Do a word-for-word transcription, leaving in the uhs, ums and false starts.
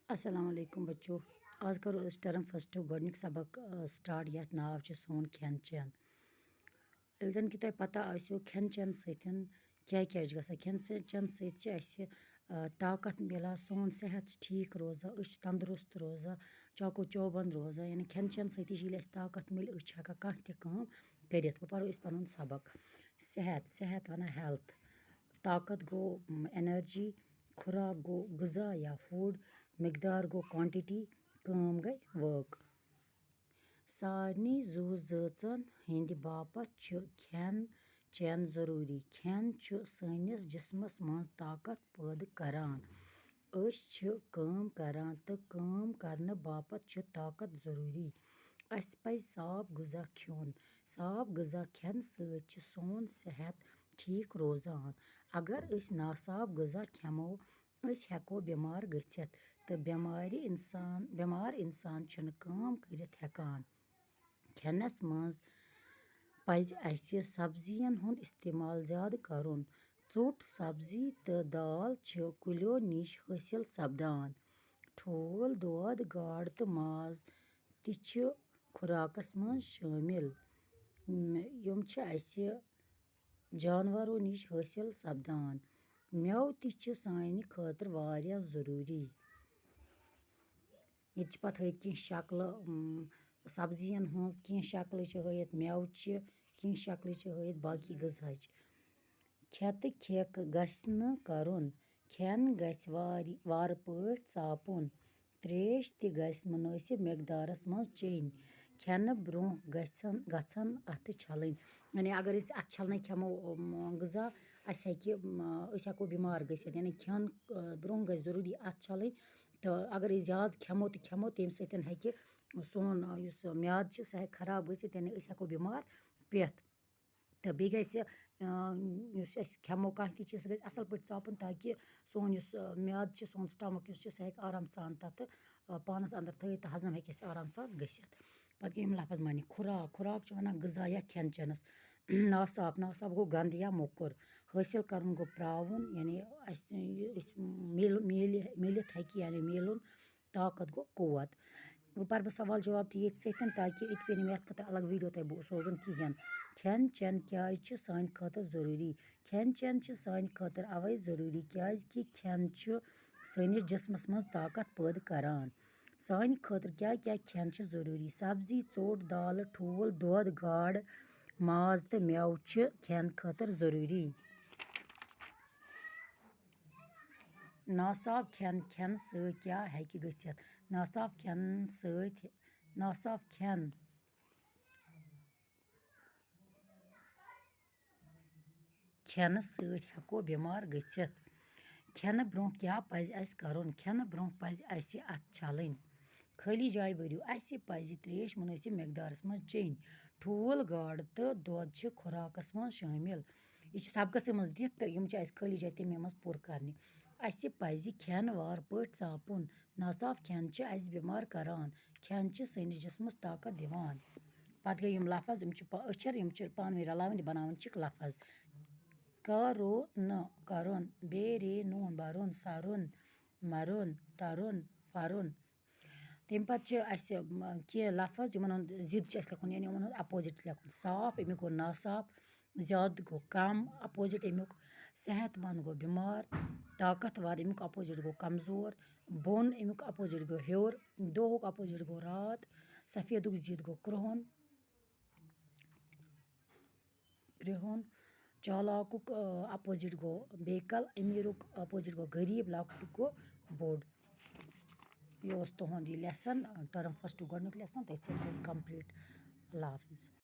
السلام علیکم بچو، آز کرو أسۍ ٹرم فسٹُک گۄڈٕنیُک سبق، آ، سٹارٹ، یتھ ناو چھُ سون کھٮ۪ن چٮ۪ن۔ ییٚلہِ زن کہِ تۄہہِ پتہ آسیو کھٮ۪ن چٮ۪ن سۭتۍ کیٛاہ کیٛاہ چھُ گژھان، کھٮ۪ن سۭ-، چٮ۪ن سۭتۍ چھِ اَسہِ، آ، طاقت مِلان، سون صحت چھُ ٹھیٖک روزان، أسۍ چھِ تندرست روزان، چاقو چوبند روزان، یعنی کھٮ۪ن چٮ۪ن سۭتی چھِ، ییٚلہِ اَسہِ طاقت مِلہِ، أسۍ چھِ ہٮ۪کان کانٛہہ تہِ کٲم کٔرِتھ۔ وۄنۍ پرو أسۍ پنُن سبق۔ صحت، صحت ونان ہیلتھ، طاقت گوٚو، م، انرجی، خوراک گوٚو غذا یا فوڈ، مقدار گوٚو کوانٹٹی، کٲم گٔے ؤرک۔ سارنٕے زُو زٲژن ہٕنٛدِ باپتھ چھُ کھٮ۪ن چٮ۪ن ضروٗری۔ کھٮ۪ن چھُ سٲنِس جسمس منٛز طاقت پٲدٕ کران۔ أسۍ چھِ کٲم کران تہٕ کٲم کرنہٕ باپتھ چھُ طاقت ضروٗری۔ اَسہِ پَزِ صاف غذا کھیوٚن۔ صاف غذا کھٮ۪نہٕ سۭتۍ چھُ سون صحت ٹھیٖک روزان۔ اگر أسۍ ناصاف غذا کھٮ۪مو، أسۍ ہٮ۪کو بٮ۪مار گٔژھِتھ تہٕ بٮ۪مارِ اِنسان، بٮ۪مار اِنسان چھُنہٕ کٲم کٔرِتھ ہٮ۪کان۔ کھٮ۪نَس منٛز پَزِ اَسہِ سبزیَن ہُنٛد استعمال زیادٕ کرُن۔ ژوٚٹ سبزی تہٕ دال چھِ کُلٮ۪و نِش حٲصِل سپدان۔ ٹھوٗل، دۄد، گاڈ تہٕ ماز تہِ چھِ خوراکَس منٛز شٲمِل۔ م-، یِم چھِ اَسہِ جانوَرو نِش حٲصِل سپدان۔ مٮ۪وٕ تہِ چھِ سانہِ خٲطرٕ واریاہ ضروٗری۔ ییٚتہِ چھِ پَتہٕ ہٲوِتھ کینٛہہ شکلہٕ، م، سبزین ہٕنٛز، کینٛہہ شکلہٕ چھِ ہٲوِتھ مٮ۪وٕ چہِ، کینٛہہ شکلہٕ چھِ ہٲوِتھ باقٕے غذاہٕچ۔ کھٮ۪تہٕ کھٮ۪کھ گژھِ نہٕ کرُن۔ کھٮ۪ن گژھِ وارِ-، وارٕ پٲٹھۍ ژاپُن۔ ترٛیش تہِ گژھِ مُنٲسِب مقدارس منٛز چیٚنۍ۔ کھٮ۪نہٕ برٛونٛہہ گژھن، گژھن اَتھٕ چھلٕنۍ۔ یعنی اگر أسۍ اَتھٕ چھلنَے کھٮ۪مو، م، غذا، اَسہِ ہیٚکہِ، م، أسۍ ہٮ۪کو بٮ۪مار گٔژھِتھ۔ یعنی کھٮ۪ن، آ، برٛونٛہہ گژھِ ضروٗری اَتھٕ چھلٕنۍ۔ تہٕ اگر أسۍ زیادٕ کھٮ۪مو تہٕ کھٮ۪مو، تَمہِ سۭتۍ ہیٚکہِ سون، آ، یُس میادٕ چھُ، سُہ ہیٚکہِ خراب گٔژھِتھ، یعنی أسۍ ہٮ۪کو بٮ۪مار پٮ۪تھ۔ تہٕ بیٚیہِ گژھِ، آ، یُس أسۍ کھٮ۪مو کانٛہہ تہِ چیٖز، سُہ گژھِ اَصٕل پٲٹھۍ ژاپُن، تاکہِ سون یُس، آ، میادٕ چھُ، سون stomach یُس چھُ، سُہ ہیٚکہِ آرام سان تَتھ، آ، پانَس اَندَر تھٲیِتھ تہٕ ہضم ہیٚکہِ اَسہِ آرام سان گٔژھِتھ۔ پَتہٕ گٔے یِم لفظ معنی۔ خوراک، خوراک چھِ وَنان غذا یا کھٮ۪ن چٮ۪نَس۔ ناصاف، ناصاف گوٚو گنٛدٕ یا موٚکُر۔ حٲصِل کَرُن گوٚو پرٛاوُن، یعنی اَسہِ یہِ أسۍ میل-، میلہِ، میٖلِتھ ہیٚکہِ، یعنی میلُن۔ طاقت گوٚو قوت۔ وۄنۍ پَرٕ بہٕ سوال جواب تہِ ییٚتھۍ سۭتۍ، تاکہِ أتۍ پیٚیہِ نہٕ مےٚ اَتھ خٲطرٕ الگ video تۄہہِ بہٕ سوزُن کِہیٖنۍ۔ کھٮ۪ن چٮ۪ن کیٛازِ چھِ سانہِ خٲطرٕ ضروٗری؟ کھٮ۪ن چٮ۪ن چھِ سانہِ خٲطرٕ اَوَے ضروٗری، کیٛازِ کہِ کھٮ۪ن چھُ سٲنِس جسمَس منٛز طاقت پٲدٕ کران۔ سانہِ خٲطرٕ کیٛاہ کیٛاہ کھٮ۪ن چھِ ضروٗری؟ سبزی، ژوٚٹ، دالہٕ، ٹھوٗل، دۄد، گاڈٕ، ماز تہٕ مٮ۪وٕ چھِ کھٮ۪ن خٲطرٕ ضروٗری۔ ناصاف کھٮ۪ن کھٮ۪نہٕ سۭتۍ کیٛاہ ہیٚکہِ گٔژھِتھ؟ ناصاف کھٮ۪ن سۭتۍ، ناصاف کھٮ۪ن کھٮ۪نہٕ سۭتۍ ہٮ۪کو بٮ۪مار گٔژھِتھ۔ کھٮ۪نہٕ برٛونٛہہ کیٛاہ پَزِ اَسہِ کَرُن؟ کھٮ۪نہٕ برٛونٛہہ پَزِ اَسہِ اَتھٕ چھَلٕنۍ۔ خٲلی جایہِ بٔرِو۔ اَسہِ پَزِ ترٛیش مُنٲسِب مقدارَس منٛز چیٚنۍ۔ ٹھوٗل، گاڈٕ تہٕ دۄد چھِ خوراکَس منٛز شٲمِل۔ یہِ چھِ سبقَسٕے منٛز دِتھ تہٕ یِم چھِ اَسہِ خٲلی جایہِ تَمے منٛز پوٗرٕ کَرنہِ۔ اَسہِ پَزِ کھٮ۪ن وارٕ پٲٹھۍ ژاپُن۔ ناصاف کھٮ۪ن چھِ اَسہِ بٮ۪مار کَران۔ کھٮ۪ن چھِ سٲنِس جسمَس طاقت دِوان۔ پَتہٕ گٔے یِم لفظ، یِم چھِ پا-، أچھَر، یِم چھِ پانہٕ ؤنۍ رَلاوٕنۍ تہٕ بَناوٕنۍ چھِکھ لفظ۔ کَرو نہٕ، کَرُن، بے رے نوٗن بَرُن، سَرُن، مَرُن، تَرُن، فَرُن۔ تَمہِ پَتہٕ چھِ اَسہِ، م، کینٛہہ لفظ، یِمَن ہُنٛد ضِد چھِ اَسہِ لیکھُن، یعنی یِمَن ہُنٛد opposite چھُ لیکھُن۔ صاف، اَمیُک گوٚو ناصاف، زیادٕ گوٚو کَم، opposite اَمیُک صحت مند گوٚو بٮ۪مار، طاقتور، اَمیُک opposite گوٚو کمزور، بوٚن، اَمیُک opposite گوٚو ہیوٚر، دۄہُک opposite گوٚو راتھ، سفیدُک ضِد گوٚو کرٛہُن۔ کرٛہُن۔ چالاکُک، آ، opposite گوٚو بیکل، أمیٖرُک opposite گوٚو غریٖب، لۄکٹُک گوٚو بوٚڑ۔ یہِ اوس تُہُنٛد یہِ lesson، آ، term first گۄڈٕنیُک lesson، تٔتھۍ سۭتۍ گوٚو complete۔ اللہ حافظ۔